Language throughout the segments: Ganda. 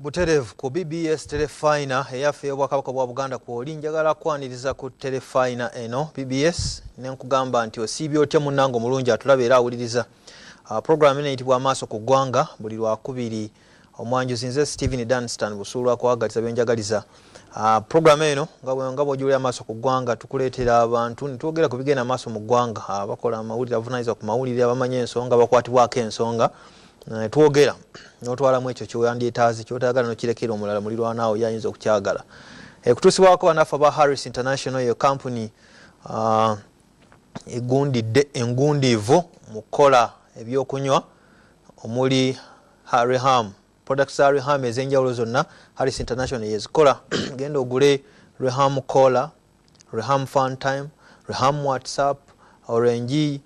Butereevu ku BBS Terefayina eyaffe ey'Obwakabaka bwa Buganda kwoli. Njagala kwaniriza ku Terefayina eno BBS ne nkugamba nti osiibye otya munnange omulungi atulaba era awuliriza. Pulogulaamu eno eyitibwa Amaaso ku Ggwanga buli Lwakubiri. Omwanjuzi nze Steven Dunstan Busuulwa akwagaliza bye njagaliza. Pulogulaamu eno nga bw'ogiwulira Amaaso ku Ggwanga tukuleetera abantu ne twogera ku bigenda maaso mu ggwanga, abakola amawulire, abavunaanyizibwa ku mawulire, abamanyi ensonga, abakwatibwako ensonga. Twogera n'otwalamu ekyo kyoyandyetaaze, kyotayagala nokirekera omulala mulirwanaawo ye ayinza okukyagala. Ekutuusibwako bannaffe aba Harris International, eyo kampuni egundidde engundiivu mu kukola ebyokunywa omuli Reham, products za Reham ez'enjawulo zonna Harris International yezikola. Genda ogule Reham Cola, Reham Fun Time, Reham WhatsApp, Orange,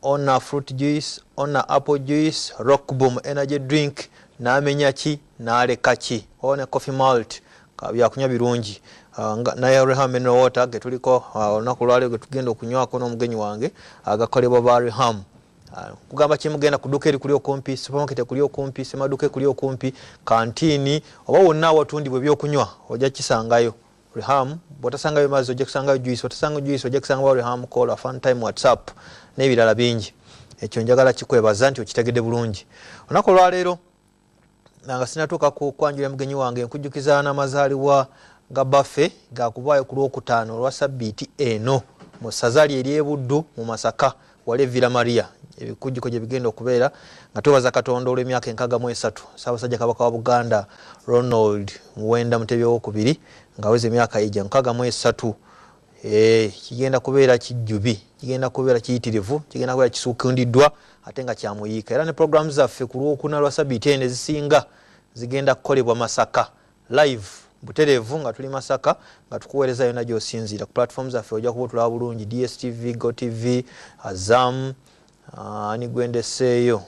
Ona Fruit Juice, Ona Apple Juice, Rock Boom Energy Drink, n'amenya ki n'aleka ki, oba ne Coffee Malt, byakunywa birungi. Naye Reham Mineral Water getuliko olunaku lwaleero getugenda okunywako n'omugenyi wange, agakolebwa ba Reham. Kugamba kimugenda ku dduuka erikuli okumpi, supermarket ekuli okumpi, semaduuka ekuli okumpi, kantiini oba wonna awatundibwa ebyokunywa ojja kisangayo Reham. Bw'otasangayo mazzi ojja kusangayo juice, otasanga juice ojja kusangayo Reham Cola, Fun Time, WhatsApp n'ebirala bingi. Ekyo njagala kikwebaza nti okitegedde bulungi. Olunaku olwaleero nga sinatuuka ku kwanjula mugenyi wange, nkujjukiza n'amazaalibwa ga baffe gakubaayo ku Lwokutaano olwa sabbiiti eno mu ssaza lye ery'Ebuddu mu Masaka, wali e Villa Maria ebikujjuko gye bigenda okubeera, nga twebaza Katonda olw'emyaka 63 Ssaabasajja Kabaka wa Buganda Ronald Muwenda Mutebi Owokubiri ng'aweza emyaka egyo 63. Kigenda kubeera kijjubi, kigenda kubeera kiyitirivu, kigenda kubeera kisuukundiddwa ate nga kyamuyiika. Era ne programu zaffe ku Lwokuna lwa sabiiti eno ezisinga zigenda kukolebwa Masaka live butereevu, nga tuli Masaka nga tukuweereza yonna gy'osinziira ku platform zaffe. Ojja kuba otulaba bulungi, DSTV, GOtv, Azam, ani gwendeseeyo,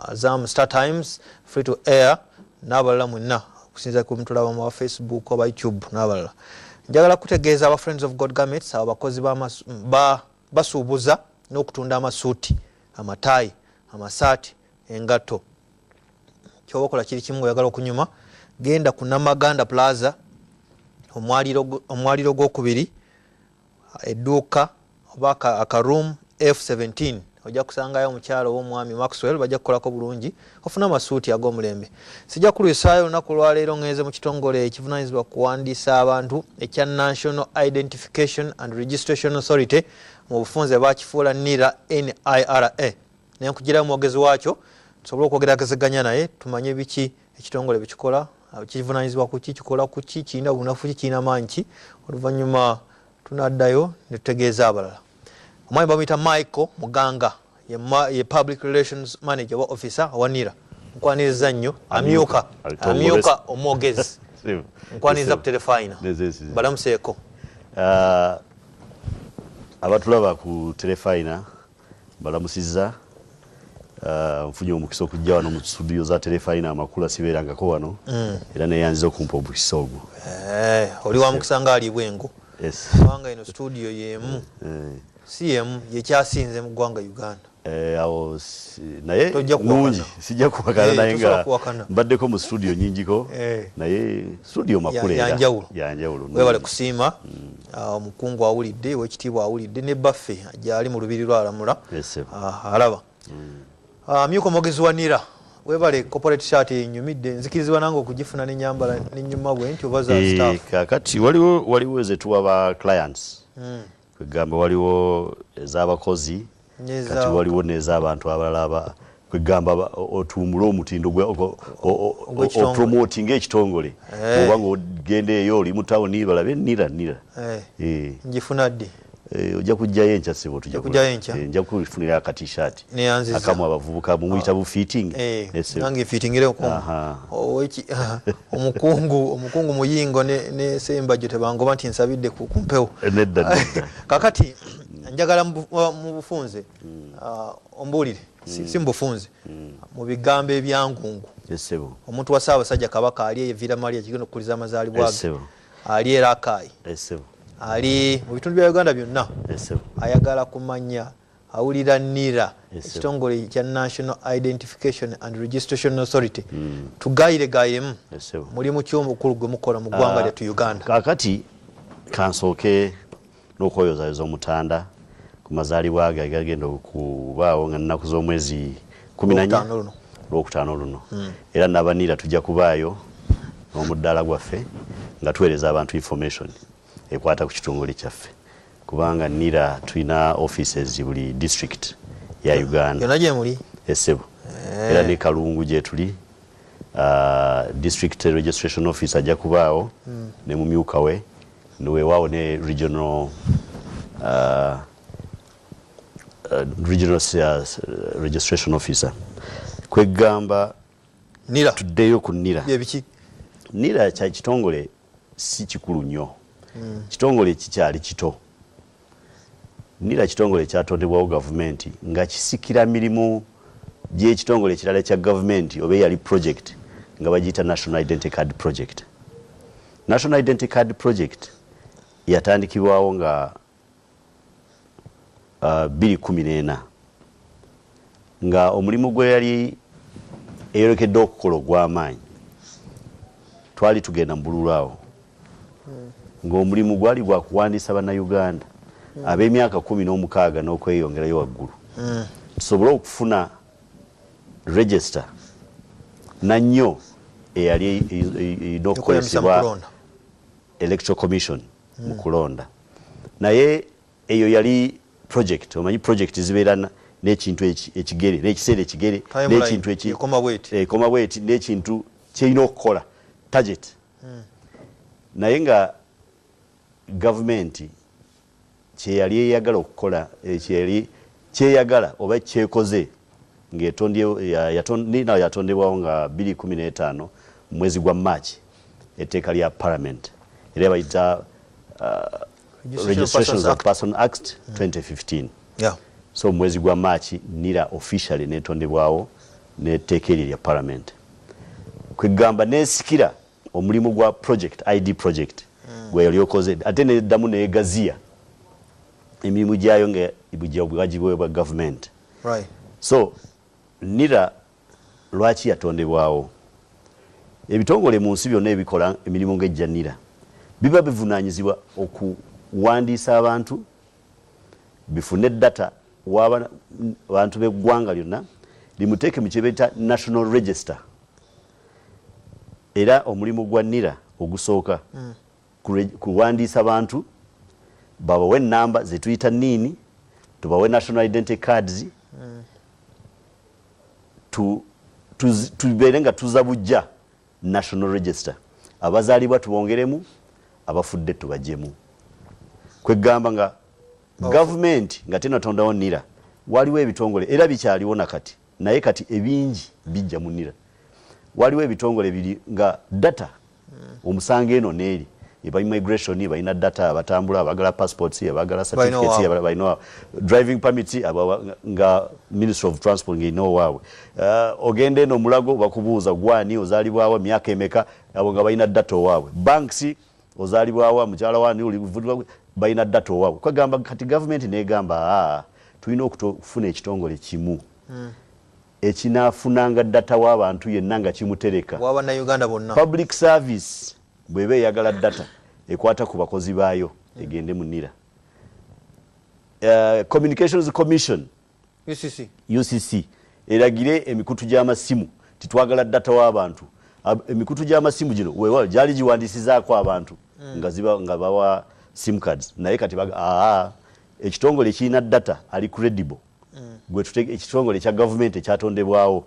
Azam, Star Times, free to air n'abalala mwenna okusinziira ku mutulaba mu Facebook oba YouTube n'abalala. Njagala kutegeeza aba Friends of God Garments, abo abakozi basuubuza n'okutunda amasuuti, amataayi, amasaati, engatto. Kyoba okola kiri kimu, oyagala okunyuma, genda ku Namaganda Plaza, omwaliro gwokubiri, edduuka oba akaroom F17, ojja kusangayo omukyalo oba omwami Maxwell, bajja kukolako bulungi ofune amasuuti ag'omulembe. Sijja kulwisaayo olunaku olwaleero. Ngenze mu kitongole ekivunanyizibwa kuwandiisa abantu ekya National Identification and Registration Authority, mu bufunze bakifuula NIRA, NIRA, nenkugirayo omwogezi waakyo tusobole okwogeragezeganya naye tumanye biki ekitongole bikikola, kivunanyizibwa kuki, kikola kuki, kirina bunafu ki, kirina maanyi ki. Oluvannyuma tunaddayo netutegeeza abalala. Omwami bamuyita Michael Muganga, ye public relations manager oba officer owa NIRA. Nkwaniriza nnyo amyuka omwogezi, nkwaniriza ku Terefayina, balamuseeko. Abatulaba ku Terefayina balamusizza. Nfunye omukisa okujja wano mu studio za Terefayina amakula sibeerangako wano era neyanziza okumpa omukisa ogwo. Oli wa mukisa nga ali bwengo kubanga eno studio yemu si yemu yekyasinze mu ggwanga Uganda. Awo naye nungi, sijja kuwakana, naye nga mbaddeko mu studio nyingiko, naye studio Makula yanjawulo. Yanjawulo. Webale kusiima. Omukungu awulidde, owekitiibwa awulidde, ne baffe gyali mu lubiri lwalamula alaba. Amyuka omwogezi wa NIRA, webale corporate shirt enyumidde. Nzikirizibwa nange okugifuna nenyambala nenyuma bwe nti oba za staff? Kakati waliwo ezetuwa ba clients, kwegamba waliwo ez'abakozi, kati waliwo n'ez'abantu abalala, kwegamba otumbule omutindo, opromotinga ekitongole. Oba ngaogenda eyo oli mu tawuni balabe NIRA, NIRA. Ngifuna ddi? Ojja kujjayo enkya, ssebo. Nja kufunira aka T-shirt akamu abavubuka mumuyita bu fitting. Nange fitingireko. Omukungu Muyingo ne Sembajjo tebangoba nti nsabidde ku mpewo. Nedda. Kakati njagala mu bufunze ombuulire, si mu bufunze, mu bigambo ebyangungu, omuntu wa Ssaabasajja Kabaka ali e Villa Maria kigenda okukuliza amazaalibwa ge, ali e Rakai, ali mu bitundu bya Uganda byonna, ayagala kumanya. Awulira NIRA, ekitongole kya National Identification and Registration Authority. Tugayire gayiremu, mulimu ki omukulu gwe mukola mu ggwanga lyattu Uganda? Kakati kansooke n'okwoyozayoza Omutanda ku mazaalibwa ge agagenda okubaawo nga nnaku z'omwezi 14, Lwokutaano luno. Lwokutaano luno. Era n'aba NIRA tujja kubaayo n'omudaala gwaffe nga tuweereza abantu information ekwata ku kitongole kyaffe, kubanga NIRA tulina offices buli district ya Uganda. Yonna gye muli? Esebo, era ne Kalungu gyetuli. District registration office ajja kubaawo ne mumyuka we, weewaawo ne regional registration officer. Kwegamba NIRA. Tuddeyo ku NIRA. Byebiki? NIRA kya kitongole si kikulu nnyo, kitongole kikyali kito. NIRA kitongole kyatondebwawo gavumenti nga kisikira mirimu gy'ekitongole ekirala ekya gavumenti oba eyali project nga bagiyita National Identity Card Project. National Identity Card Project yatandikibwawo nga 2014, nga omulimu gwe yali eyolekedde okukola ogw'amaanyi, twali tugenda mu bululu awo, ng'omulimu gwali gwa kuwandiisa Bannayuganda ab'emyaka 16 n'okweyongerayo waggulu, tusobole okufuna register nannyo eyali erina okweyambisa mu okukozesebwa kulonda. Electoral Commission mu kulonda. Naye eyo yali project. Omanyi project zibeera n'ekintu ekigere, n'ekiseera ekigere, Timeline, n'ekintu ekoma bweti. Ekoma bweti, n'ekintu kyerina okukola, target. Naye nga gavumenti kyeyali eyagala okukola, kyeyali kyeyagala oba kyekoze ng'etondye yatondebwawo nga 2015 mu mwezi gwa March, etteeka lya parliament era bayita Registration Registrations of of Persons. Person Act 2015. So mu mwezi gwa March NIRA officially netondebwawo netteeka eryo lya parliament. Kwegamba nesikira omulimu gwa project, ID project gwe yali okoze, ate neddamu negaziya emirimu gyayo nga bwagiweebwa government. So NIRA lwaki yatondebwawo? Ebitongole mu nsi byonna ebikola emirimu ng'ejja NIRA biba bivunanyizibwa okuwandiisa abantu, bifune data w'abantu b'eggwanga lyonna, limuteeke mu kyebeeta national register. Era omulimu gwa NIRA ogusooka kuwandiisa bantu, babawe enamba zetuyita NIN, tubawe national identity cards, tubeere nga tuza bujja national register, abazaalibwa tubongeremu, abafudde tubajemu. Kwegamba nga gavumenti nga tenatondawo NIRA, waliwo ebitongole, era bikyaliwo nakati, naye kati ebingi bijja mu NIRA. Waliwo ebitongole biri nga data omusanga eno neeri. Eba immigration balina data abatambula, abagala passports, abagala certificates, waabwe. Balina driving permits, nga Ministry of Transport ng'erina owaabwe. Ogenda eno Mulago, bakubuuza gwani, ozaalibwawa, myaka emeka, abo nga balina data owaabwe. Banks, ozaalibwawa, mukyala wani, balina data owaabwe. Kwegamba kati gavumenti negamba, aa, tulina okufuna ekitongole kimu ekinaafunanga data w'abantu yenna nga kimutereka w'abannayuganda bonna. Public service bw'eba eyagala data ekwata ku bakozi baayo, egende mu NIRA. Communications Commission, UCC. UCC, eragire emikutu gy'amasimu titwagala data w'abantu. Emikutu gy'amasimu gino weewaawo gyali giwandiisizaako abantu nga ziba nga bawa sim cards, naye kati aa, ekitongole ekirina data ali credible gwe ekitongole ekya gavumenti ekyatondebwawo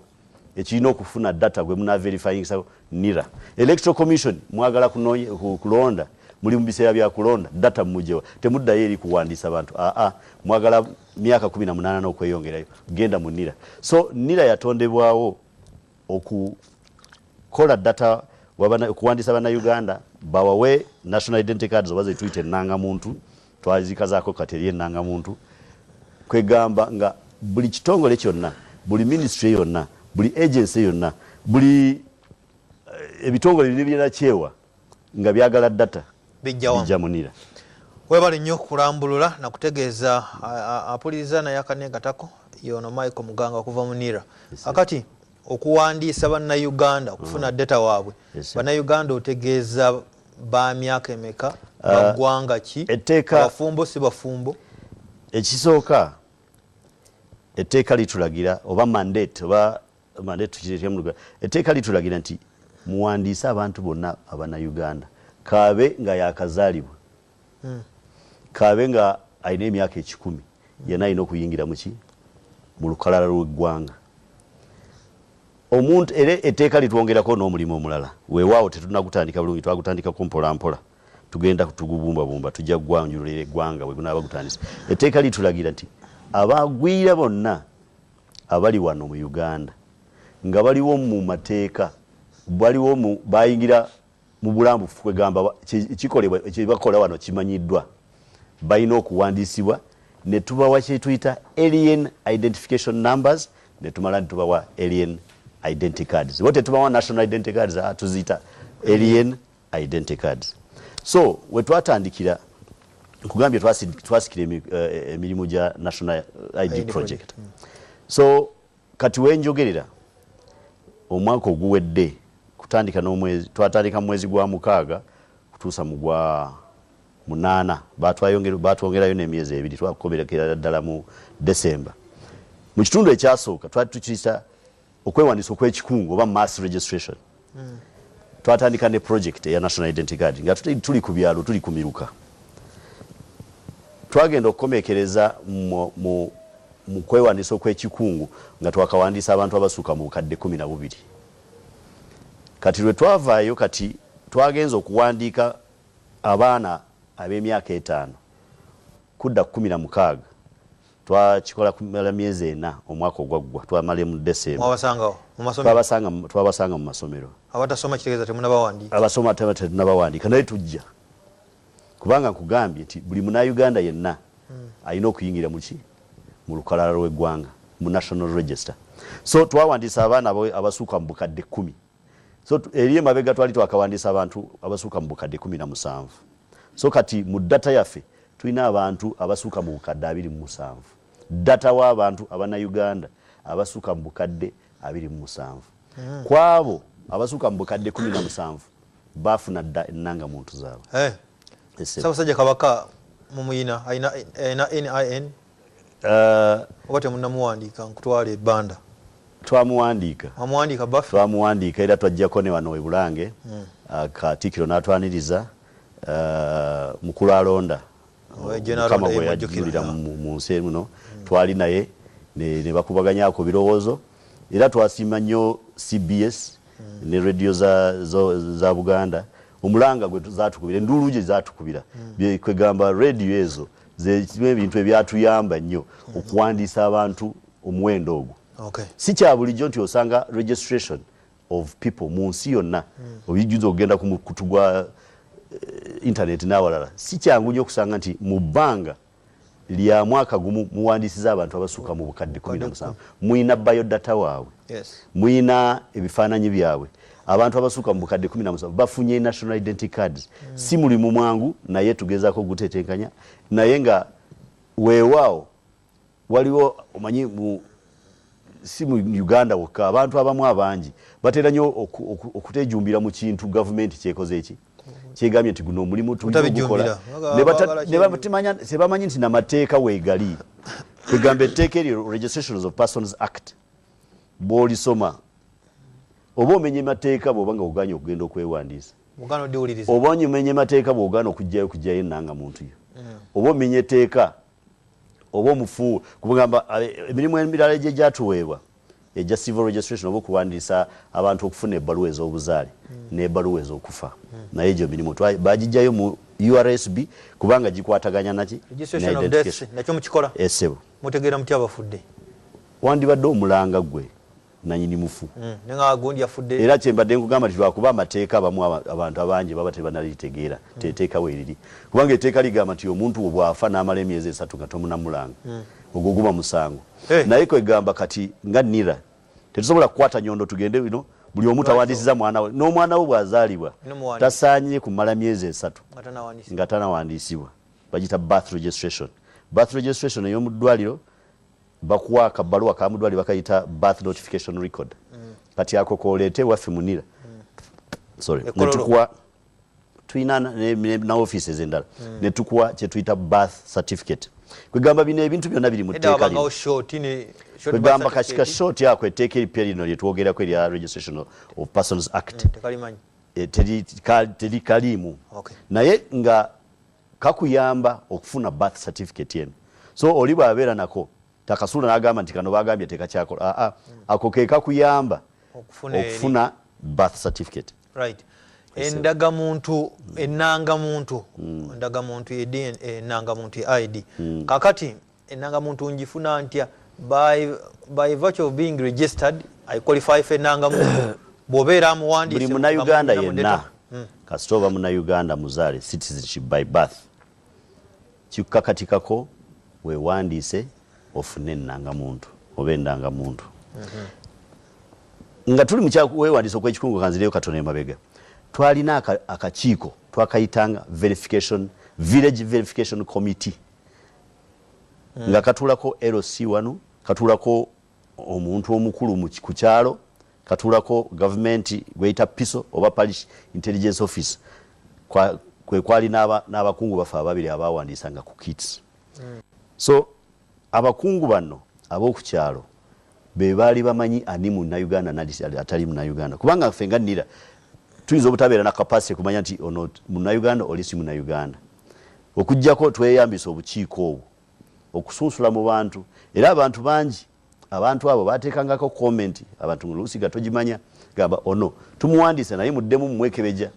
ekirina okufuna data gwe muna verifying NIRA. Electoral Commission, mwagala kulonda, muli mu biseera bya kulonda, data mumujewa? Temuddayo eri kuwandiisa bantu. Aa, mwagala myaka 18 n'okweyongerayo, genda mu NIRA. So NIRA yatondebwawo okukola data okuwandiisa Bannayuganda, bawawe national identity cards oba zetuyita ennangamuntu, twazikazaako kati eri ennangamuntu. Kwegamba nga buli kitongole kyonna, buli ministry yonna, buli agency yonna, buli ebitongole bino byenakyewa nga byagala data bijja wamu. Bijja mu NIRA. Webale nnyo kulambulula nakutegeeza apuliriza naye akanegatako yono Michael Muganga okuva mu NIRA. Akati okuwandiisa bannayuganda okufuna data waabwe, bannayuganda otegeeza ba myaka emeka, baggwanga ki, abafumbo si bafumbo? Ekisooka, etteeka litulagira oba mandate, oba mandate tukireetera mu Luganda, etteeka litulagira nti muwandiise abantu bonna abannayuganda, kaabe nga yakazaalibwa, kaabe nga alina emyaka 100, yenna alina okuyingira muki mu lukalala lw'eggwanga. Omuntu era etteeka litwongerako n'omulimu omulala. Weewaawo tetunagutandika bulungi, twagutandikako mpola mpola, tugenda tugubumbabumba, tujja kugwanjulira eggwanga bwe gunaaba gutandise. Etteeka litulagira nti abagwira bonna abali wano mu Uganda nga baliwo mu mateeka, baliwo mu bayingira mu bulambufu, kwegamba kikolebwa kyebakola wano kimanyiddwa, balina okuwandiisibwa ne tubawa kyetuyita alien identification numbers, ne tumala ne tubawa alien identity cards. Bo tetubawa national identity cards, tuziyita alien identity cards. So we twatandikira, nkugambye twasikira emirimu gya national ID project. So kati wenjogerera omwaka oguwedde kutandika n'omwezi, twatandika mu mwezi gwa 6 kutuusa mu gwa 8, batwongerayo n'emyezi 2, twakomerekera ddala mu December. Mu kitundu ekyasooka twali tukiyita okwewandiisa okw'ekikungu oba mass registration. Twatandika ne project eya national identity card nga tuli ku byalo, tuli ku miruka. Twagenda okukomekereza mu kwewandiisa okw'ekikungu nga twakawandiisa abantu abasuka mu bukadde 12. Kati lwe twavaayo, kati twagenza okuwandiika abaana ab'emyaka 5 kudda 16. Twakikola kumala myezi 4 omwaka ogwaggwa, twamala mu December. Mwabasangawo mu masomero? Twabasanga mu masomero. Abatasoma kitegeeza temunabawandiika? Abasoma tetunabawandiika, naye tujja, kubanga nkugambye nti buli munnayuganda yenna alina okuyingira muki mu lukalala lw'eggwanga, mu national register. So twawandiisa abaana abasuuka mu bukadde 10. So eri emabega twali twakawandiisa abantu abasuuka mu bukadde 17. So kati mu data yaffe tulina abantu abasuuka mu bukadde 27, data w'abantu abannayuganda abasuuka mu bukadde 27. Kwabo abasuuka mu bukadde 17 bafuna dda ennangamuntu zaabwe. Ssaabasajja Kabaka mumuyina, alina NIN oba temunamuwandiika? Nkutwala ebbanda. Twamuwandiika. Mwamuwandiika baffe? Twamuwandiika era twajjako ne wano e Bulange, Katikkiro n'atwaniriza, mukulu alonda Mukama gwe yajjulira mu nsi muno, twali naye ne bakubaganyako birowoozo. Era twasiima nnyo CBS ne radio za Buganda, omulanga gwe zatukubira, enduulu gye zatukubira. Kwegamba radio ezo zekimu ebintu ebyatuyamba nnyo okuwandiisa abantu omuwendo ogwo. Si kya bulijjo nti osanga registration of people mu nsi yonna, obijjuza okugenda ku mukutu gwa internet n'awalala, si kyangu nnyo okusanga nti mu bbanga lya mwaka gumu muwandiisiza abantu abasuka mu bukadde 17, muyina biodata waabwe, muyina ebifaananyi byabwe, abantu abasuka mu bukadde 17 bafunye national identity cards. Si mulimu mwangu, naye tugezaako ogutetenkanya. Naye nga weewaawo waliwo, omanyi si mu Uganda wokka, abantu abamu abangi batera nnyo okutejumbira mu kintu gavumenti kyekoze, eki kyegambye nti guno omulimu tulina ogukola, tebamanyi nti namateeka weegali. Kwegamba etteeka eryo, Registration of Persons Act, bw'olisoma oba omenye mateeka bw'oba nga oganye okugenda okwewandiisa, oba omenye mateeka bw'ogaana okugyayo ennanga muntu yo, oba omenye etteeka oba omufu. Kubagamba emirimu emirala egyo egyatuweebwa ejja civil registration oba okuwandiisa abantu okufuna ebbaluwa ez'obuzaale n'ebbaluwa ez'okufa, naye egyo mirimu bagijjayo mu URSB kubanga gikwataganya naki. Nakyo mukikola? Esebo. Mutegeera mutya abafudde? Wandibadde omulanga gwe nanyini mufu. Gundi yafudde. Era kyembadde nkugamba nti lwakuba amateeka abamu abantu abangi baba tebanalitegeera teteeka weeriri, kubanga etteeka ligamba nti omuntu bw'afa n'amala emyezi 3 nga tomunamulanga, ogwo guba musango. Naye kwegamba kati nga NIRA tetusobola kukwata nyondo tugende bino buli omu tawandiisiza mwana we, n'omwana we bw'azaalibwa tasaanye kumala myezi 3 nga tanawandiisibwa. Bagita birth registration. Birth registration ey'omu ddwaliro, bakuwa akabaluwa ka mu ddwaliro, bakayita birth notification record. Kati ako koleete waffe mu NIRA. Sorry. Ekololo. Netukuwa, tulina na offices endala, netukuwa kyetuyita birth certificate. Kwegamba bino ebintu byonna biri mu Edda tteeka wabangawo lino. Short ne short. Kwegamba Birth kashika certificate. Short ako, etteeka eripya lino lyetwogerako erya Registration of Persons Act, Tekalimanyi. Teri kaliimu. Naye nga kakuyamba okufuna birth certificate eno. So oli bw'abeera nako takasula n'agamba nti kano bagambye tekakyakola. Aa, ako ke kakuyamba okufuna eri. Okufuna birth certificate. Right, endagamuntu, enangamuntu, endagamuntu ye DNA, enangamuntu ye ID. Kakati enangamuntu njifuna ntya? By virtue of being registered, I qualify for enangamuntu? Bw'obeera amuwandiise Buli Munnayuganda nga yenna, kasita oba Munnayuganda muzaale, citizenship by birth, kikukakatikako weewandiise ofune ennangamuntu oba endangamuntu. Nga tuli mukyawewandiisa okwekikungo, kanzireyo katono emabega, twalina akakiiko twakayitanga verification, village verification committee, nga katuulako LC wano, katuulako omuntu omukulu ku kyalo, katuulako gavumenti gweyita PISO oba parish intelligence office. Kwe kwali n'abakungu baffe ababiri abawandiisanga ku kits. So abakungu bano ab'oku kyalo be baali bamanyi ani Munnayuganda nali atali Munnayuganda, kubanga ffe nga NIRA tuyinza obutabeera na capacity kumanya nti ono Munnayuganda, oli si Munnayuganda, okugjako tweyambisa obukiiko obwo okusunsula mu bantu. Era abantu bangi, abantu abo bateekangako comment, abantu oluusi nga togimanya, gamba ono tumuwandiise naye muddemu mumwekebeja.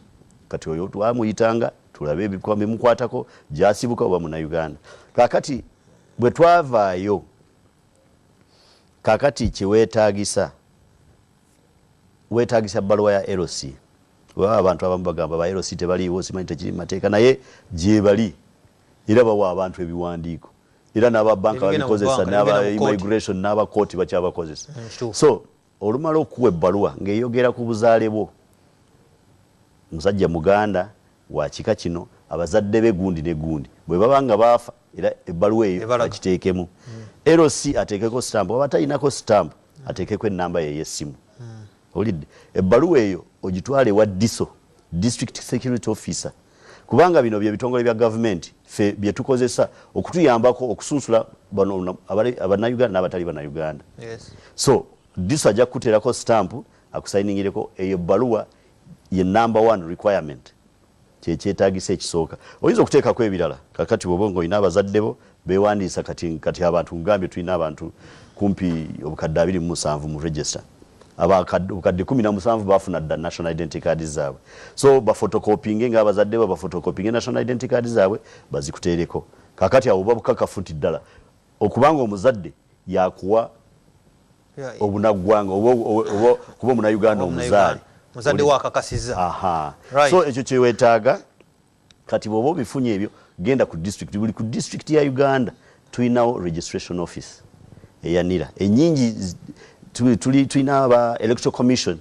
Kati oyo twamuyitanga tulabe bimukwatako, gyasibuka, oba Munnayuganda. Kakati bwe twavaayo, kakati kyeweetagisa, weetagisa bbaluwa ya LC. Oba abantu abamu bagamba ba LC tebaliiwo, simanyi tekiri mu mateeka, naye gyebali era bawa abantu ebiwandiiko, era n'ababanka Ebigenda mu babikozesa, banka, n'aba ebigenda mu kooti. immigration n'abakooti bakyabakozesa. Kituufu. So olumala okuwa ebbaluwa ng'eyogera ku buzaale bwo, musajja Muganda wa kika kino, abazadde be gundi ne gundi, bwe baba nga baafa, era ebbaluwa eyo Ebalaga. bakiteekemu. LC ateekeko stamp, oba talinako stamp ateekeko enamba ye ey'essimu. Owulidde? Ebbaluwa eyo ogitwale ewa DISO, district security officer, kubanga bino bye bitongole bya gavumenti ffe bye tukozesa okutuyambako okusunsula bano Abannayuganda n'abatali Bannayuganda. So DISO ajja kukuteerako stamp, akusayiningireko eyo ebbaluwa. Ye number one requirement, kyekyetagisa ekisooka. Oyinza okuteekako ebirala. Kakati bwoba nga olina abazadde bo bewandiisa, kati abantu ngambye tulina abantu kumpi 27,000 mu register, obukadde 17 bafuna dda national identity card zaabwe. So bafotocopinge nga abazadde bo, bafotocopinge national identity card zaabwe bazikuteereko. Kakati awo oba bukakafu nti ddala okubanga omuzadde yakuwa obunaggwanga oba kuba Omunauganda omuzaale. Muzadde wakakasiza. Aha. So ekyo kyewetaaga. Kati bw'oba obifunye ebyo, genda ku district. Buli ku district ya Uganda tulinawo registration office eya NIRA. Enyingi tulina aba Electoral Commission,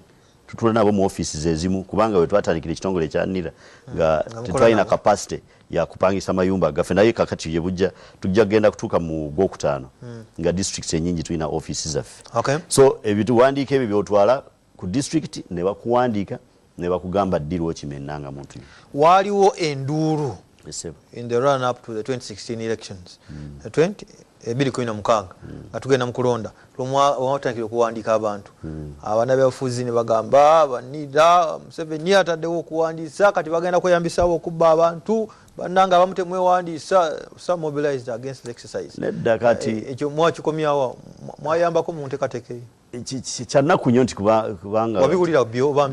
tutula nabo mu offices ezimu, kubanga we twatandikira ekitongole ekya NIRA nga Nga mukola tetwalina nabo. capacity ya kupangisa mayumba gaffe. Naye kakati gye bujja tujja kugenda kutuuka mu gwokutaano nga districts enyingi tulina office zaffe. So ebituwandiika ebyo byotwala ku district ne bakuwandiika ne bakugamba ddi lwokima ennanga muntu. Waaliwo enduulu Esebo. in the run up to the 2016 elections, 20 2016, nga tugenda mu kulonda, lwatandikira okuwandiika abantu, abanabyabufuzi ne bagamba ba NIRA, Museveni ataddewo okuwandiisa, kati bagenda kweyambisawo okubba abantu. Bannanga abamu temwewandiisa. Some mobilized against the exercise. Nedda, kati Ekyo mwakikomyawo? Mwayambako mu nteekateeka eyo? Kyannaku nnyo nti kubanga Wabiwulira byo oba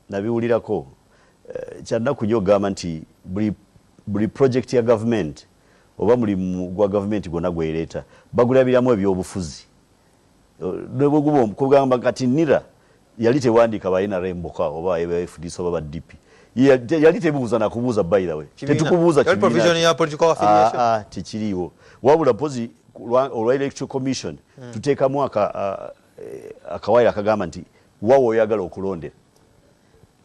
Nabiwulirako. Kyannaku nnyo okugamba nti buli project ya government oba mulimu gwa gavumenti gwonna gwereeta bagulabiramu ebyobufuzi. Nebweguba kugamba kati NIRA yali tewandiika ba NRM bokka oba ba FDC oba ba DP. Yali tebuuza nakubuuza, by the way. Kibiina. Tetukubuuza Yali kibiina provision ki. ya political affiliation? Ah, ah, tekiriiwo. Wabula pozi olwa Electoral Commission tuteekamu akawayiro akagamba nti wawe oyagala okulondera,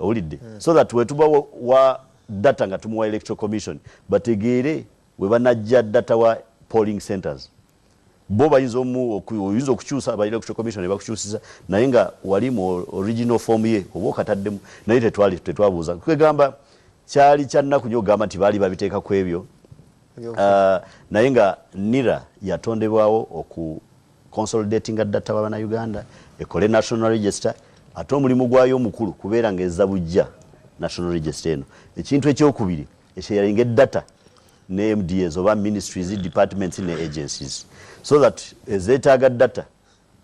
owulidde? So that wetuba wa Data nga tumuwa Electoral Commission bategeere we banajja data wa polling centers. Bo bayinza oyinza okukyusa, aba Electoral Commission ne bakukyusiza, naye nga wali mu original form ye oba okataddemu, naye tetwali tetwabuuza. Kwegamba kyali kya nnaku nnyo okugamba nti baali babiteeka ku ebyo. Naye nga NIRA yatondebwawo oku consolidatinga data w'Abannayuganda, ekole national register, ate omulimu gwayo omukulu kubeera ng'ezza bujja national register eno. Ekintu ekyokubiri, esharinga data ne MDAs oba ministries, departments ne agencies, so that ezeetaaga data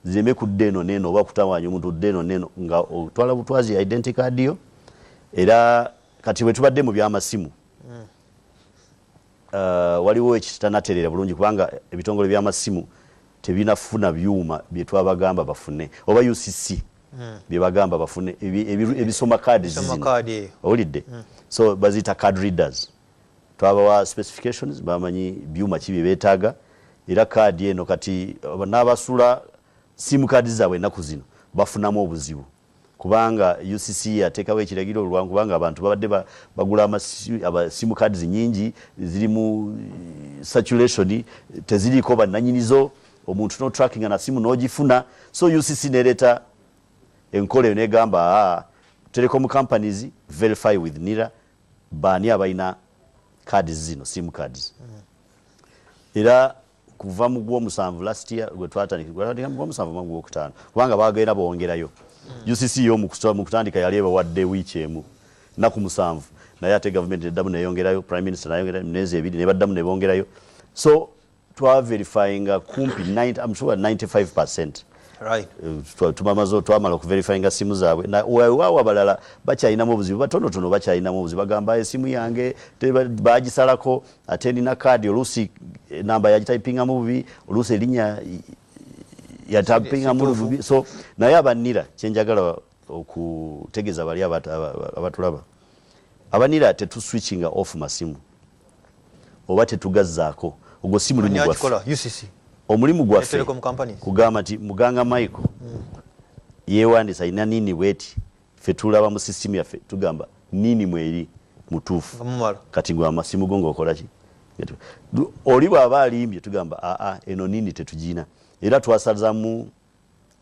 zireme kudda eno neeno oba kutawaanya omuntu odda eno neeno, nga otwala butwazi identity card yo. Era kati bwe tubadde mu byamasimu, waliwo ekitanatereera bulungi, kubanga ebitongole by'amasimu tebinafuna byuma byetwabagamba bafune, oba UCC byebagamba bafune ebisoma kaadi Ebisoma zino. Kaadi eyo. Owulidde? So baziyita card readers. Twabawa specifications, bamanyi byuma ki bye beetaaga. Era kaadi eno kati n'abasula simu kaadi zaabwe ennaku zino bafunamu obuzibu, kubanga UCC yateekawo ekiragiro olwa kubanga abantu babadde bagula simu cards nyingi zirimu circulation, teziriiko bannanyinizo, omuntu no tracking na simu n'ogifuna. So UCC nereeta enkola eyo negamba, "Ah, telecom companies, verify with NIRA baani abalina cards zino, sim cards." Era kuva mu gwomusanvu last year gwe twatandika, gwatandika mu gwomusanvu mu gwokutaano, kubanga bagenda bongerayo. UCC yo mu kutandika yali ebawadde wiiki emu, nnaku 7, naye ate gavumenti neddamu neyongerayo, Prime Minister nayongerayo myezi 2, nebaddamu nebongerayo. So twaverifyinga kumpi 90, I'm sure 95%. Tumamaze, twamala okuverifyinga simu zaabwe. Weewaawo abalala bakyalinamu obuzibu, batonotono bakyalinamu obuzibu, bagamba esimu yange bagisalako, ate nina kaadi, oluusi enamba yagitayipingamu bubi, oluusi erinnya yatayipingamu Situufu. bubi. So naye abanira, kyenjagala okutegeeza bali abatulaba, abanira tetuswitchinga off masimu oba tetugazzaako. Ogwo si mulimu Ani gwaffe. akikola? UCC? Omulimu gwaffe Telecom companies. kugamba nti Muganga Michael yeewandisa, alina NIN bweti, ffe tulaba mu sisitimu yaffe, tugamba NIN mweri mutuufu. Nga mumala. Kati gwe amasimu go ng'okola ki? Oli bw'aba alimbye, tugamba aa, eno NIN tetugina. Era twasazamu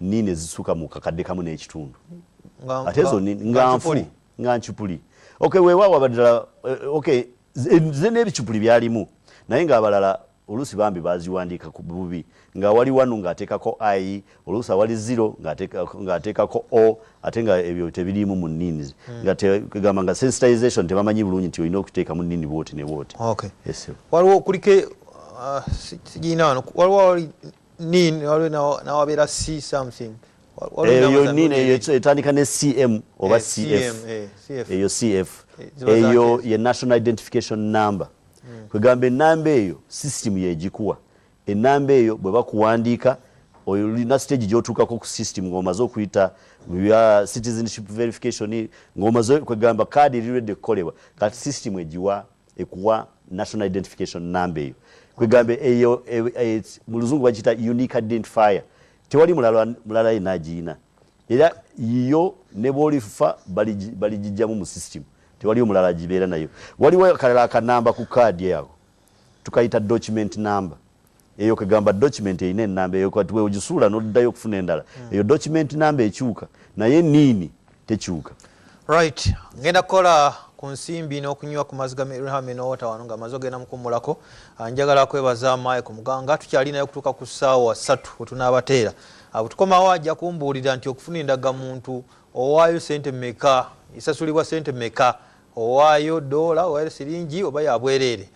NIN ezisuka mu 1,500. Ate ezo nga nfu. Ncupuli. Nga ncupuli. Okay, weewaawo abalala okay, ze n'ebicupuli byalimu, naye ng'abalala oluusi bambi baziwandiika ku bubi, nga wali wanu ng'ateekako i, oluusi awali zero ng'ateekako o, ate nga ebyo tebiriimu mu NINs. Nga kugamba nga sensitization tebamanyi bulungi nti olina okuteekamu NIN bwoti ne bwoti. Yes, sir. Waliwo kuliko sigina wano, waliwo wali NIN, waliwo nawabeera c something. Waliwo Eyo namba za NIN mirundi eyo ebiri. Etandika ne CM oba CF. CM, CF. Eyo CF. Ziba Eyo za ye national identification number. Kwegamba enamba eyo system yegikuwa. Enamba eyo bwe bakuwandiika, olina stage gy'otuukako ku system ng'omaze okuyita mu bya citizenship verification, ng'omaze kwegamba kaadi eri ready kukolebwa. Kati system egiwa, ekuwa national identification number eyo. Kwegamba eyo mu Luzungu bakiyita unique identifier, tewali mulala yenna agiyina. Era yo ne bwolifa baligijjamu mu system, tewali omulala agibeera nayo. Waliwo akalala akanamba ku kaadi ako tukayita document number. Eyo kegamba document erina enamba eyo, kati weogisuula noddayo okufuna endala, eyo document number ekyuka, naye NIN tekyuka. Right, ngenda kukola ku nsimbi n'okunywa ku mazzi ga Reham n'owota wano nga amaze ogenda mukummulako. Njagala kwebaza Michael Muganga. Tukyalinayo okutuuka ku ssaawa 3 wetunaabateera. Bwe tukomawo ajja kumbuulira nti okufuna endagamuntu owaayo sente mmeka, esasulibwa sente mmeka, owaayo dola, owaayo siringi oba yabwereere.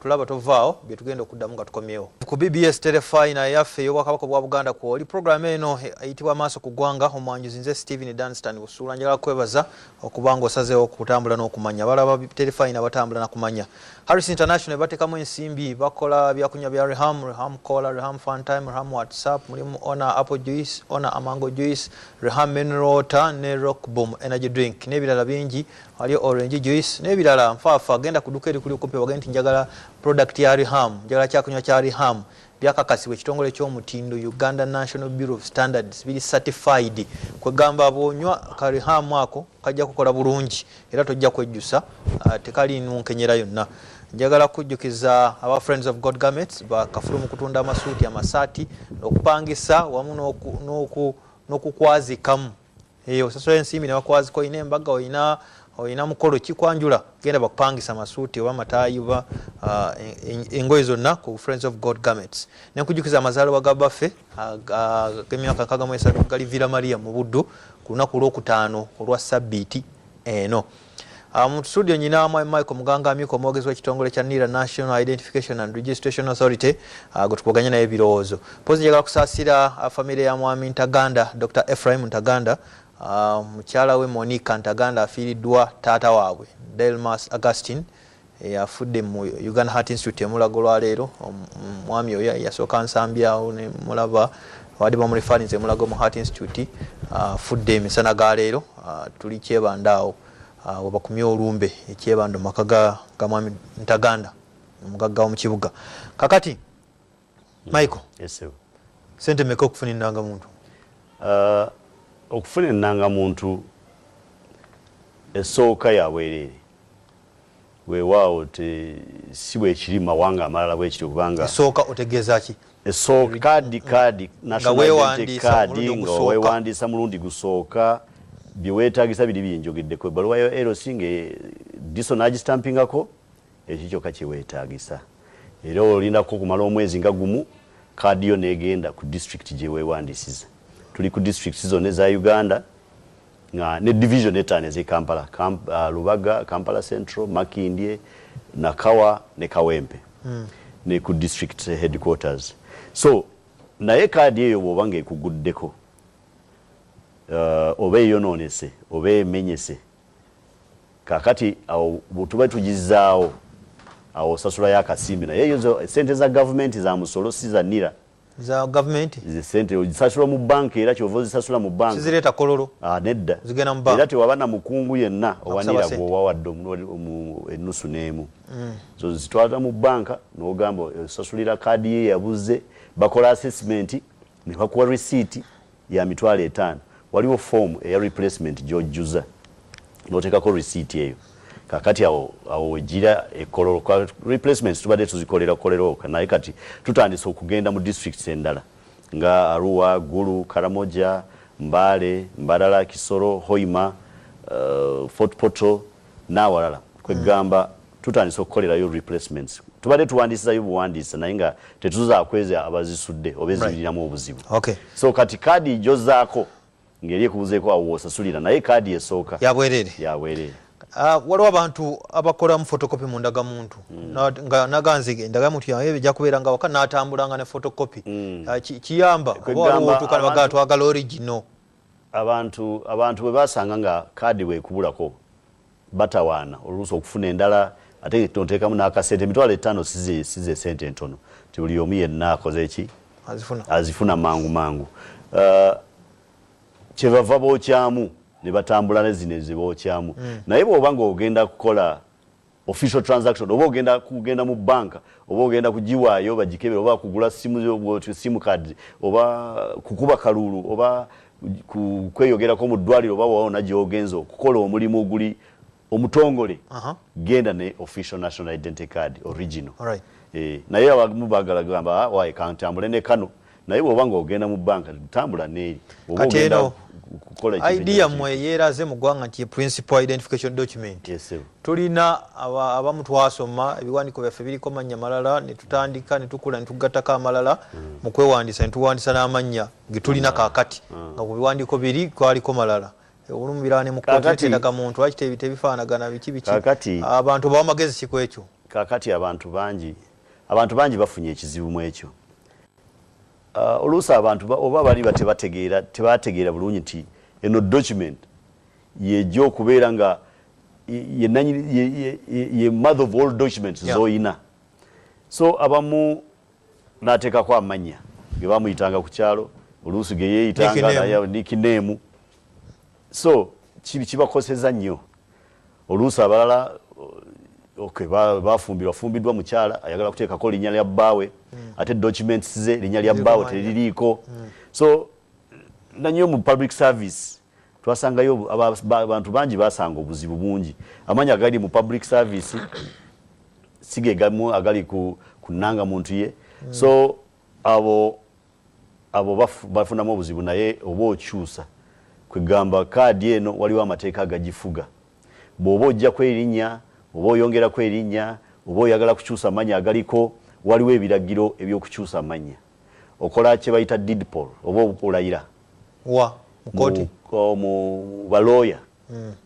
Tulaba tovaawo, byetugenda okuddamu nga tukomyewo ku BBS Terefayina yaffe ey'Obwakabaka bwa Buganda. Kwoli puroguramu eno eyitibwa Maaso ku Ggwanga, omwanjuzi nze Stephen Danstan Busuula. Njagala kwebaza okuba nga osazeewo okutambula n'okumanya. Balaba Terefayina batambula nakumanya. Harris International bateekamu ensimbi, bakola byakunywa bya Reham, Reham Cola, Reham Funtime, Reham WhatsApp, mulimu Ona Apple Juice, Ona Amango Juice, Reham Mineral Water ne Rock Boom Energy Drink n'ebirala bingi. Waliyo orange juice n'ebirala nfaafa. Genda ku dduka erikuli okumpi, bagende nti njagala product ya Reham, njagala kyakunywa kya Reham. Byakakasibwa ekitongole ky'omutindo Uganda National Bureau of Standards, biri certified. Kwegamba bw'onywa karihamu ako kajja kukola bulungi era tojja kwejjusa, tekaliinu nkenyera yonna. Njagala kujjukiza aba Friends of God Garments, bakafulu mu kutunda amasuuti, amasaati, okupangisa wamu n'okukwazikamu. Osasula ensimbi ne bakwazika. Olina embaga, olina mukolo kikwanjula, genda bakupangisa amasuuti oba amataayi oba engoye zonna ku Friends of God Garments. Nenkujjukiza amazaalibwa ga baffe ag'emyaka 63 gali Villa Maria mu Buddu ku lunaku olwokutaano olwa sabbiiti eno. Mu studio nyina mwami Michael Muganga Amyuka omwogezi w'ekitongole kya NIRA, National Identification and Registration Authority, gwe tukubaganya naye ebirowoozo. Mpozi njagala kusaasira famire ya mwami Ntaganda, Dr Ephraim Ntaganda. Mukyala we Monica Ntaganda afiiriddwa taata waabwe Delmas Augustine afudde mu Uganda Heart Institute emulago olwaleero. Omwami oyo yasooka nsambyawo ne mulaba abadde bamureferrinze emulago mu Heart Institute, afudde emisana ga leero. Tuli Kyebando awo webakumye olumbe ekyebando mu maka ga mwami Ntaganda, omugagga wo mu kibuga. Kakati Michael, Yes, sir. sente meka okufuna endangamuntu? Okufuna endangamuntu esooka ya bwereere. Weewaawo si bwekiri mu mawanga amalala bwekiri, kubanga Esooka otegeeza ki? Esooka kaadi national identity Weewandiisa card, mulundi nga ogusooka. Weewandiisa mulundi gusooka, byeweetagisa biri byenjogeddeko, ebbaluwa ya LC nga DISO n'agitampingako, ekyo kyokka kyeweetagisa. Era olindako okumala omwezi nga gumu, kaadi yo n'egenda ku district gye weewandiisiza. Tuli ku districts zonna eza Uganda nga ne division etaano ez'e Kampala, Lubaga, Kampala Central, Makindye, Nakawa ne Kawempe, ne ku district headquarters. So naye kaadi eyo bw'oba ng'ekuguddeko, oba eyonoonese oba emenyese, kakati awo bwetuba tugizaawo, awo osasulayo akasimbi. Naye eyo sente za gavumenti, za musolo, si za NIRA. Za gavumenti. Ze sente ozisasula mu banka, era kyova ozisasula mu banka. Sizireeta kololo? Ah, nedda. Zigenda mu banka. Era tewaba na mukungu yenna owa Akusaba NIRA sente. Gwowa wadde ennusu n'emu. So zitwala mu banka n'ogamba osasulira kaadi ye yabuze, bakola assessment ne bakuwa receipt ya 50,000. Waliwo form eya replacement gy'ojjuza n'oteekako receipt eyo. Kakati awo wegira ekololo. Replacements tubadde tuzikolera kolera okka, naye kati tutandise okugenda mu districts endala nga Arua, Gulu, Karamoja, Mbale, Mbarara, Kisoro, Hoima, Fort Portal n'awalala. Kwegamba tutandise okukolerayo replacements. Tubadde tuwandiisizayo buwandiisa, naye nga tetuzakweza abazisudde oba ezibiriramu obuzibu. So kati kaadi gyozaako ng'eri ekubuzeeko, awo w'osasulira, naye kaadi esooka Yabwerere. Yabwerere. Waliwo abantu abakolamu photocopy mu ndagamuntu. Nga naganze endagamuntu yange ejja kubeera nga waka, n'atambulanga ne photocopy. Kiyamba oba Kwegamba waliwo otuuka ne bagamba twagala original? Abantu bwe basanga nga kaadi bwekubulako batawaana oluusi okufuna endala, ate toteekamu n'akasente. 50,000 size sente entono ti buli omu yenna akoze ki Azifuna. azifuna mangu mangu. Kyebava bookyamu ne batambula ne zino ezibookyamu. Naye bw'oba ng'ogenda kukola official transaction, oba ogenda kugenda mu banka, oba ogenda kugiwaayo bagikebere, oba kugula simu, sim card, oba kukuba kalulu, oba kweyogerako mu ddwaliro, oba wawona gy'ogenza okukola omulimu oguli omutongole, genda ne official national identity card original. Naye abamu bagala gamba, "Ah, wayi kantambule ne kano." Naye bw'oba ng'ogenda mu banka, tambula neeri. Bw'oba Kati ogenda eno kukola ekintu ID ekirala. yammwe yeeraze mu ggwanga nti ye principal identification document. Yes, sir. Tulina abamu twasoma ebiwandiiko byaffe biriko mannya malala, ne tutandika ne tukula ne tugattako amalala mu kwewandiisa, ne tuwandiisa n'amannya ge tulina kaakati, nga ku biwandiiko biri kwaliko malala. Olumu birala ne mu kooti endagamuntu lwaki tebifaanagana, biki biki. Abantu bawa magezi ki ku ekyo? Kakati abantu bangi bafunye ekizibu mu ekyo. Oluusi abantu oba bali tebategeera bulungi nti eno document yejja okubeera nga ye mother of all documents zoyina. So abamu n'ateekako amannya ge bamuyitanga ku kyalo, oluusi ge yeeyitanga Nickname. naye nickname. So kibakoseza nnyo. Oluusi abalala Okay, bafumbirwa fumbiddwa mukyala ayagala kuteekako linnya lya bbaawe. Ate documents ze linnya lya bbaawe teririiko. So nanyo mu public service twasangayo abantu bangi basanga obuzibu bungi. Amanya agali mu public service sige gamu agali ku kunanga muntu ye. So abo bafunamu obuzibu, naye oba okyusa kwegamba kaadi eno waliwo amateeka agagifuga. Bw'oba ojjako erinnya oba oyongerako erinnya oba oyagala kukyusa amannya agaliko, waliwo ebiragiro ebyokukyusa amannya. Okola kye bayita deed poll oba olayira wa mu mu balooya.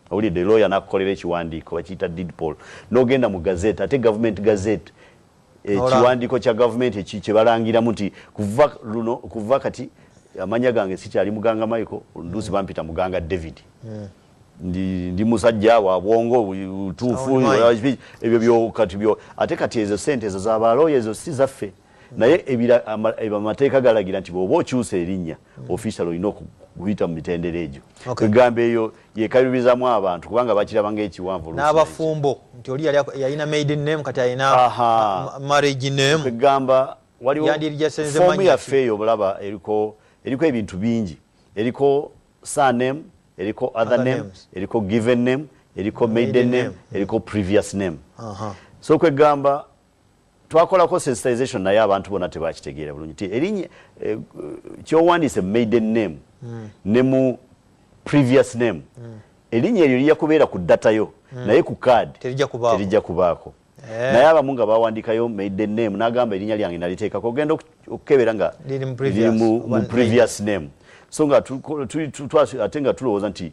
Owulidde? Lawyer nakukolera ekiwandiiko bakiyita deed poll, n'ogenda mu gazette, ate government gazette, ekiwandiiko kya gavumenti kyebalangiramu nti kuva luno, kuva kati amanya gange sikyali Muganga Michael, nduusi bampita Muganga David. Ndi musajja wa bwongo butuufu. Ebyo byo kati byo ate kati ezo sente ezo zabalooya, ezo si zaffe. Naye amateeka galagira nti bw'oba okyusa erinnya official olina okuyita mu mitendera egyo. Egamba eyo yekalubizamu abantu kubanga bakiraba ng'ekiwanvu. N'abafumbo nti oli yalina maiden name, kati alina marriage name. Egamba waliwo foomu yaffe eyo obulaba eriko ebintu bingi, eriko surname, eriko other name, eriko given name, eriko maiden name, eriko previous name. So kwegamba twakolako sensitization, naye abantu bonna tebakitegeera bulungi ti erinnya kyowandiise maiden name ne mu previous name, erinnya eryo lijja kubeera ku data yo, naye ku card terijja kubaako. Naye abamu nga bawandikayo maiden name, n'agamba erinnya lyange naliteekako, ogenda okukebera nga liri mu previous name. So nga ate nga tulowooza nti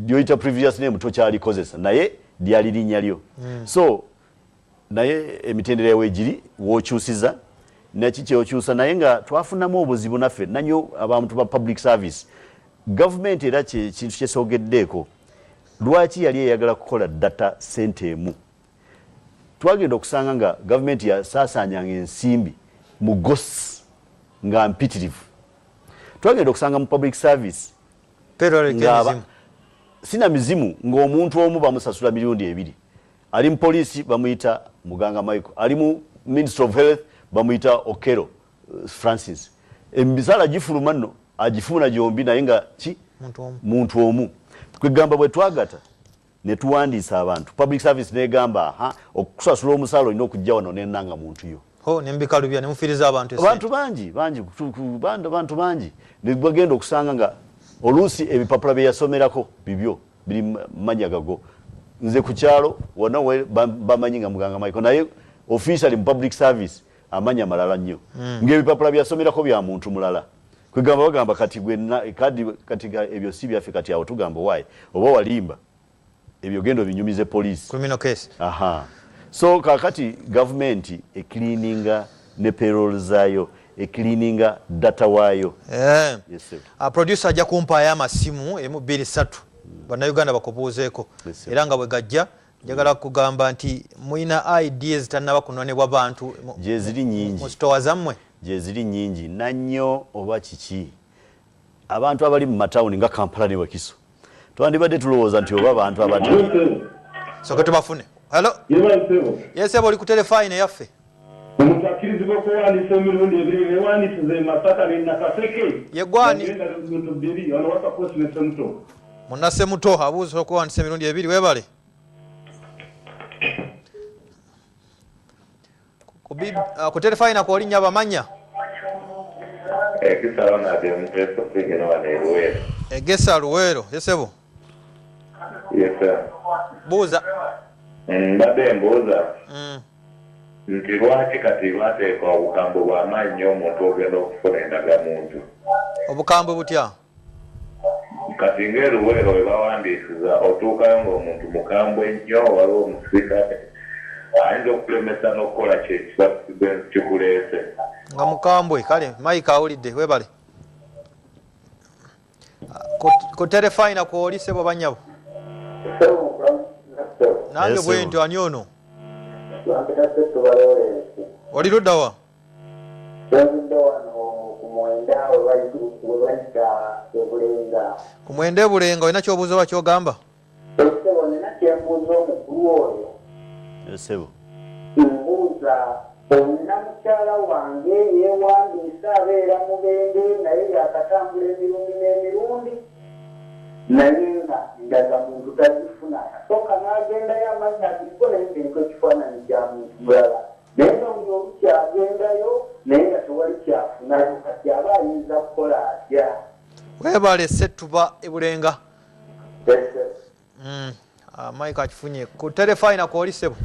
lyoyita previous name tokyalikozesa, naye lyali linnya lyo. So naye emitendera weegiri wokyusiza neki kyokyusa, naye nga twafunamu obuzibu naffe nanyo abantu ba public service. Gavumenti era kintu kyesogeddeeko, lwaki yali eyagala kukola data center emu? Twagenda okusanga nga gavumenti yasaasaanyanga ensimbi mu ghosts nga mpitirivu. Twagenda okusanga mu public service sina mizimu, ng'omuntu omu bamusasula mirundi ebiri. Ali mu poliisi bamuyita Muganga Michael, ali mu Ministry of Health bamuyita Okero Francis. Emisaala gifuluma nno agifuna gyombi, naye nga ki muntu omu. Kwegamba bwe twagata ne tuwandiisa abantu, public service negamba aha, okusasula omusaala olina okujja wano nenanga muntu yo. Nembikalubya nemufiiriza abantu. Abantu bangi bangi, bantu bangi nebagenda okusanga nga oluusi ebipapula bye yasomerako bibyo biri manya gago. Nze ku kyalo wonna bamanyi nga Muganga Michael, naye officially mu public service amanya malala nnyo, ng'ebipapula byasomerako bya muntu mulala. Kwegamba bagamba kati gwe kadi kati ebyo si byaffe. Kati awo tugamba waayi oba walimba, ebyo genda obinyumize police. Criminal case. Aha, so kakati gavumenti ecleaninga ne payroll zaayo, ecleaninga data waayo. Yes, sir. Producer ajja kumpaayo amasimu emu, bbiri, ssatu, Bannayuganda bakubuuzeeko. Yes, sir. Era nga bwe gajja, njagala kugamba nti mulina ideas tannaba kunonebwa bantu Gyeziri nyingi. mu sitowa zammwe. Gyeziri nyingi nannyo. Oba kiki, abantu abali mu matawuni nga Kampala ne Wakiso, twandibadde tulowooza nti oba abantu abati Soke tubafune. Hello. Yesebo, oli ku terefayina eyaffe. Omuntu akkirizibwa okuwandiisa emirundi ebiri? Newandiisiza e Masaka ne Nakaseke. Ye gwani? Bintu bibiri ono wakakosi nesemuto. Munnasemuto abuuza okuwandiisa emirundi ebiri. Webale. Ku terefayina kwolinnya bamanya. Ekisa Ronald Mteso wano e Luweero. Egesa Luweero, yesebo. Yes, sir. Buuza. Mbadde mbuuza nti lwaki kati bateeka obukambwe bw'amaanyi nnyo omuntu ogenda okufuna endagamuntu? Obukambwe butya? Kati ng'eruweero we bawandiisiza, otuukayo ng'omuntu mukambwe nnyo, waliwo omusirikale ayinza okulemesa n'okukola kyekiba kikuleese. Nga mukambwe. Kale Mike awulidde, webale. Ku terefayina kwoli, sebo, banyabo. Nange Yes, bwe ntyo. Ani ono? Oli luddawa? Twazudde wano ku 9 we bayita Ebulenga. Ku 9 Ebulenga. Olina kyobuuza oba kyogamba? Esebo, nina kyembuuza omukulu oyo. Sebo. Mbuuza olina mukyala wange yeewandiisa abeera Mubende naye yakatambula emirundi n'emirundi naye nga ndagamuntu tagifuna. Asooka n'agendayo amannya agiriko naye ng'eriko ekifaananyi kya muntu mulala naye nga buli olukya agendayo naye nga tewali kyafunayo kati aba ayinza kukola atya? Webale Ssetuba e Bulenga. Mike akifunye ku terefayina kwoli ssebo.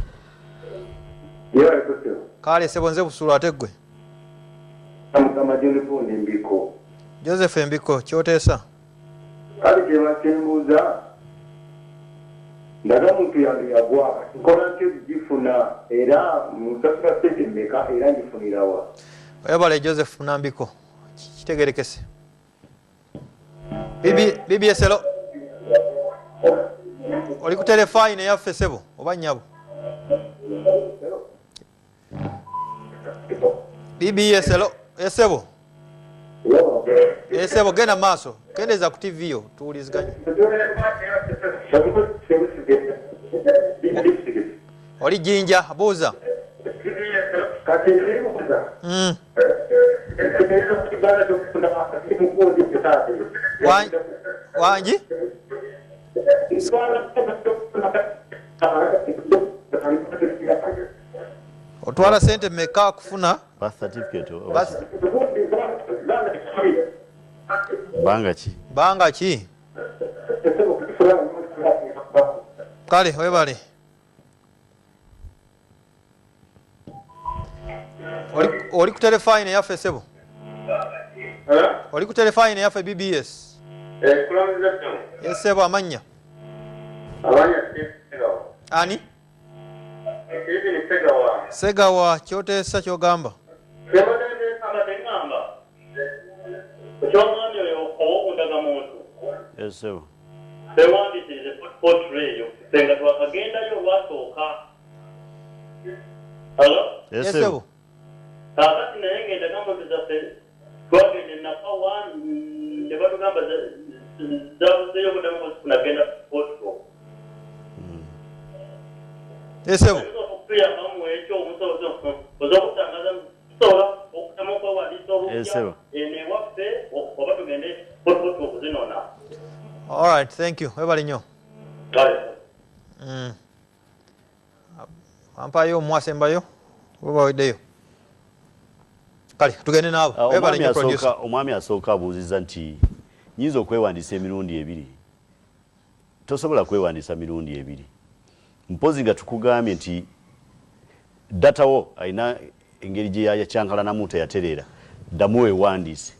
Kale ssebo nze Busuulu ate ggwe? Mukama John Gundi Mbiko. Joseph Mbiko kyoteesa? Kale kyeba kyembuuza ndagamuntu yange yagwa nkola ntya okugifuna era nsasula ssente mmeka era ngifunirawa? Webale Joseph Nambiko kitegerekese. BBS hello. Oli ku terefayina eyaffe ssebo oba nnyabo? BBS hello. Esebo. Esebo genda maaso. Kendeza ku TV yo tuwuliziganye. Oli Jinja buuza. Wangi? Otwala sente meka kufuna birth certificate? Banga ki? Banga ki? Kale webale. Oli ku terefayina eyaffe ssebo? Oli ku terefayina eyaffe BBS? Yes ssebo, amannya? Ani? Segawa, kyoteesa kyogamba? Ekyomwami oyo ow'okundagamuntu bewandiisirize potray eyo ffe nga twakagendayo olwasooka. Hello? Esebo. Kaakati naye ng'endagamuntu zaffe twagenda e Nakawa ne batugamba zabuzeeyo obuddamu bwozifuna genda potro. Esebo. Okutuyambamu ekyo omusobola okutangaza tusobola okuddamu okwewandiisa obupya eno ewaffe oba tugende potro okuzinona. All right, thank you. Webale nnyo. Ampayo omwasembayo oba baweddeyo? Kale tugende naabo. Webale nnyo producer. Omwami asooka abuuzizza nti nyinza okwewandiisa emirundi ebiri. Tosobola kwewandiisa mirundi ebiri. Mpozi nga tukugambye nti data wo alina engeri gye yakyankalanamu teyatereera, ddamu weewandiise.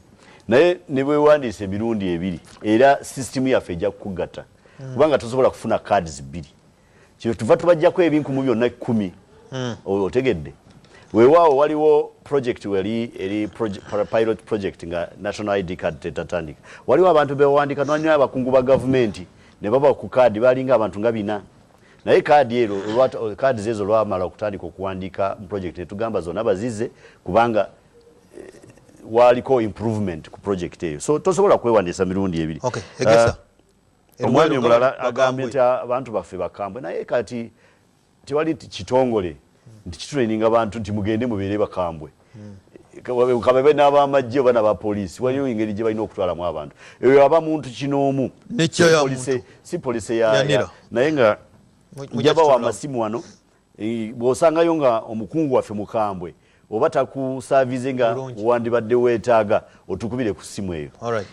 Naye ne bwewandiisa emirundi ebiri era sisitimu yaffe ejja kukugatta kubanga tosobola kufuna cards bbiri. Kino tuva tubajjako ebinkumu byonna 10. Otegedde? Weewaawo waliwo project wali eri pilot project nga national ID card tetatandika. Waliwo abantu bewandika nwanyo abakungu ba gavumenti ne baba ku kaadi balinga abantu nga 4. Naye kaadi ero kaadi zezo lwamala okutandika okuwandiika mu project ne tugamba zonna bazize kubanga waliko improvement ku project eyo. So tosobola kwewandiisa mirundi ebiri. Okay, egesa. Omwami omulala agambye nti abantu baffe bakambwe naye kati tewali kitongole nti kitraininga abantu nti mugende mubeere bakambwe. Kababe n'abamagye oba n'abapoliisi waliwo engeri gye balina okutwalamu abantu. Eyo aba muntu kinoomu. Si poliisi ya naye nga njabawa amasimu wano bw'osangayo nga omukungu waffe mukambwe oba takusaavize nga wandibadde weetaaga otukubire ku ssimu eyo.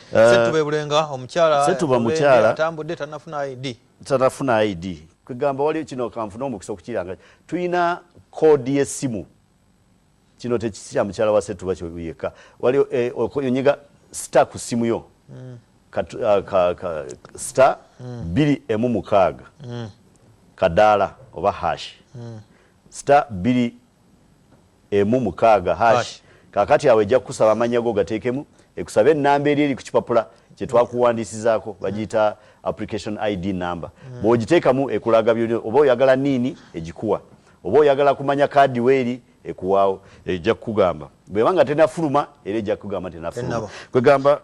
Ssetuba Bulenga omukyala Ssetuba mukyala atambudde tanafuna ID. Tanafuna ID. Kwegamba waliwo kino kanfune omukisa okukiranga. Tulina koodi y'essimu. Kino tekisira mukyala wa Ssetuba yekka. Waliwo onyiga star ku ssimu yo. Star 216 kadaala oba hash. Star 216 hash. Kakati awo ejja kukusaba amannya go gateekemu, ekusabe ennamba eri eri ku kipapula kye twakuwandiisizaako bagiyita application ID number. Bw'ogiteekamu ekulaga byonna, oba oyagala niini egikuwa, oba oyagala kumanya kaadi weeri ekuwaawo, ejja kukugamba. Bw'eba nga tenafuluma era ejja kukugamba tenafuluma. Kwegamba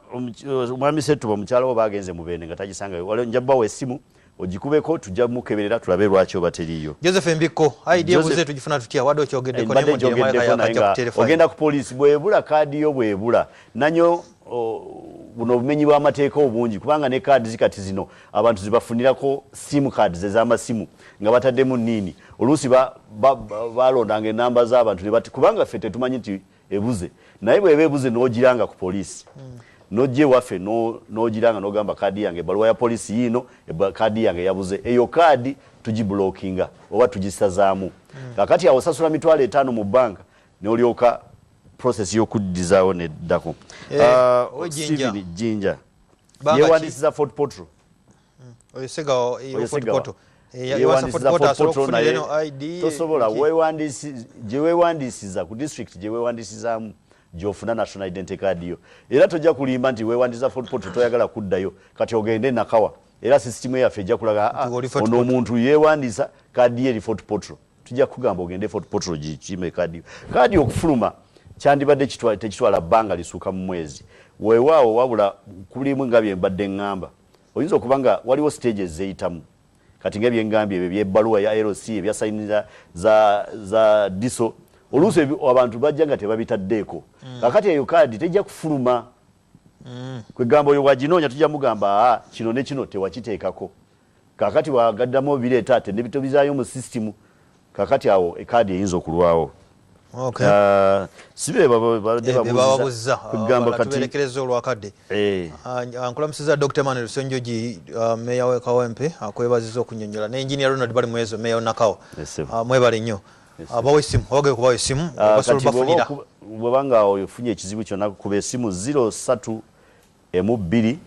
omwami Ssetuba omukyala wo bagenze Mubende nga tagisangayo, waliwo nja bbawa essimu Ogikubeko, tujja mukeberera tulabe lwaki oba teriiyo. Joseph Mbikko, ID ebuze tugifuna tutya? Wadde okyogeddeko naye muddire. Ogenda ku poliisi bwebula kaadi yo, bwebula nanyo buno obumenyi bw'amateeka obungi, kubanga ne kaadi zikati zino abantu zibafunirako sim cards ez'amasimu nga bataddemu nniini. Oluusi balondanga enamba z'abantu, kubanga ffe tetumanyi nti ebuze. Naye bweba ebuze n'ogiranga ku poliisi, nojja ewaffe n'ogiranga, n'ogamba, "Kaadi yange, ebbaluwa ya poliisi yiino, kaadi yange yabuze." Eyo kaadi tugiblockinga oba tugisazaamu. Kakati awo osasula 50,000 mu banka n'olyoka process y'okuddizaawo neddako. Steven Jinja yewandisiza Fort Portal. Oyo Segawa. Fort Portal. Tosobola gye weewandisiza ku district gye weewandisizaamu gyofuna national identity card yo. Era tojja kulimba nti weewandiza Fort Portal, toyagala kuddayo, kati ogende Nakawa. Era sisitimu yaffe ejja kulaga, "Ah, ono omuntu yeewandisa, kaadi ye eri Fort Portal." Tujja kugamba ogende Fort Portal gikime kaadi yo. Kaadi okufuluma kyandibadde tekitwala bbanga lisuuka mu mwezi. Weewaawo, wabula kulimu nga bye mbadde ŋŋamba, oyinza okuba nga waliwo stages zeyitamu. Kati nga byengambye ebyo byebbaluwa ya LC, ebya sayini za DISO, oluusi abantu bajja nga tebabitaddeeko. Kakati eyo kaadi tejja kufuluma. Kwegamba oyo waginoonya tujja mugamba, "Aa, kino ne kino tewakiteekako." Kakati wagaddamu obireeta ate nebitobizaayo mu sisitimu. Kakati awo ekaadi eyinza okulwawo. Si be babadde babuuza? Kugamba kati tuberekereza olwakadde. Nkulamusiza Dr Emmanuel Senjoji, meya we Kawempe, akwebaziza okunyonyola, ne Engineer Ronald Balimwezo, meya Nakawa. Mwebale nnyo. Bawa essimu, wabagaye kubawa essimu basobola bafunira. Bwebanga ofunye ekizibu kyonna, kuba essimu 03 emu 2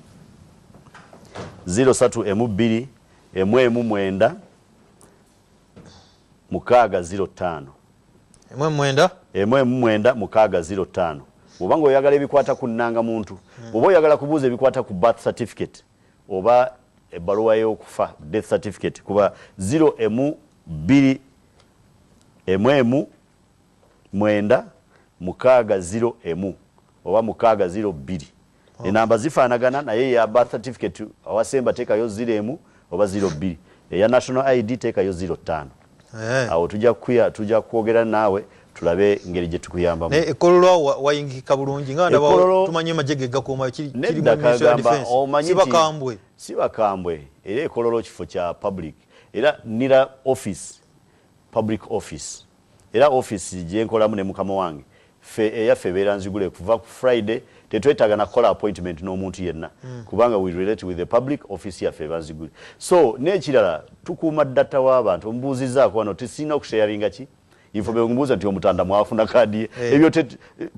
03 emu 2 emu emu 9 6 0 5. Emu 9? Emu emu 9 6 0 5. Bw'oba nga oyagala ebikwata ku nnangamuntu, bw'oba oyagala kubuuza ebikwata ku birth certificate oba ebbaluwa y'okufa, death certificate, kuba 0 emu 2 emu emu 9 6 0 emu oba 6 0 2. Enamba zifaanagana, naye eya birth certificate awasemba teekayo 0 emu oba 0 2, eya national ID teekayo 0 5. Awo tujja kwogera naawe tulabe ngeri gye tukuyambamu. Naye ekololo wayingika bulungi nga ndaba tumanyi amagye ge gakuuma kiri mu Ministry ya Defense, si bakambwe? Si bakambwe. Era ekololo kifo kya public, era nira office, public office. Era office gyenkolamu ne mukama wange, fe eyaffe ebeera nzigule kuva ku Friday. Tetwetaaga nakukola appointment n'omuntu yenna, kubanga we relate with the public. Office yaffe eba nzigule. So n'ekirala, tukuuma data w'abantu. Omubuuzizaako wano, tesirina okusharinga ki information. Mbuuza nti Omutanda mwafuna kaadi ye? Ebyo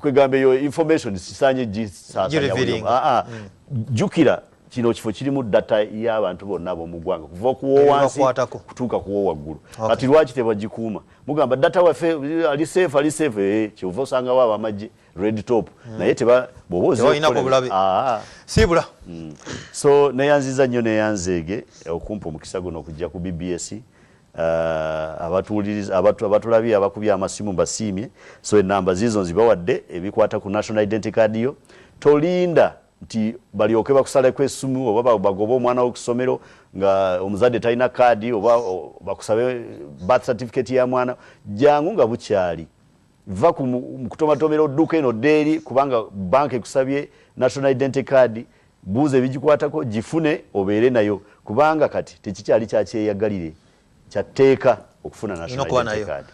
kwegamba eyo information sisanye gisaasanya. Ah, ah. Jjukira kino kifo kirimu data y'abantu bonna ab'omu ggwanga, kuva kuwo wansi kutuuka kuwo waggulu. Kati lwaki tebagikuuma? Mugamba data waffe ali safe, ali safe. Kyova osangawo abamagye red top, naye teba bwoba siibula. So neyanziza nnyo, neyanzeege okumpa omukisa guno okujja ku BBS. Abatuwuliriza, abatulabye, abakubye amasimu, mbasiimye. So enamba zizo nzibawadde. Ebikwata ku national identity card yo, tolinda nti balyoke bakusaleko essimu oba bagobe omwana wo ku ssomero nga omuzadde talina kaadi, oba bakusabe birth certificate ya mwana. Jangu nga bukyali. Va ku kutomatomera odduka eno ddeeri kubanga banka ekusabye national identity card. Buuza ebigikwatako, gifune, obeere nayo, kubanga kati tekikyali kyakyeyagalire, kyatteeka okufuna national identity card.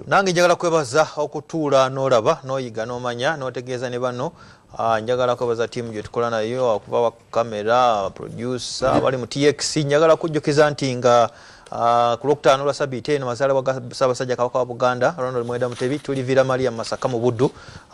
Nange njagala kwebaza okutuula n'olaba n'oyiga n'omanya n'otegeeza ne banno. Njagala kwebaza ttiimu gye tukola nayo, okuva wa kamera, producer, abali mu TX. Njagala kujjukiza nti nga ku Lwokutaano lwa sabiiti eno, mazaalibwa ga Ssaabasajja Kabaka wa Buganda Ronald Mwenda Mutebi, tuli Villa Maria mu Masaka mu Buddu.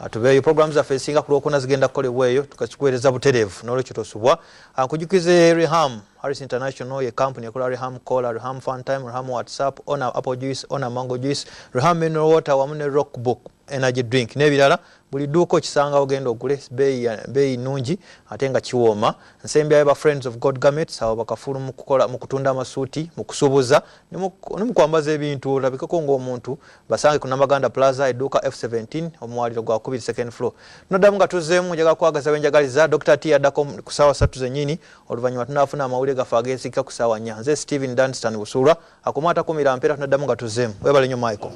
Tubeeyo. Programu zaffe ezisinga ku Lwokuna zigenda kukolebwa eyo, tukazikuweereza butereevu, n'olwekyo tosubwa. Nkujukize Reham Harris International ye kampuni ekola Reham Cola, Reham Funtime, Reham WhatsApp, Ona Apple Juice, Ona Mango Juice, Reham Mineral Water wamu ne Rockbook. Energy Drink n'ebirala. Buli dduuka okisanga, ogenda ogule, beeyi nnungi ate nga kiwooma. Nsembyayo ba Friends of God Garments, abo bakafulu mu kukola, mu kutunda amasuuti, mu kusuubuza ne mu kwambaza ebintu olabikeko ng'omuntu. Basange ku Namaganda Plaza, edduuka F17, omwaliro gwa kubiri, second floor. Noddamu nga tuzzeemu. Njagala kwagaza benjagaliza. Dr T addako ku ssaawa 3 zennyini. Oluvannyuma tunaafuna amawulire gaffe ageesigika ku ssaawa 4. Nze Stephen Danstan Busuulwa, akoma atakumira mpeera. Tunaddamu nga tuzzeemu. Webale nnyo, Michael.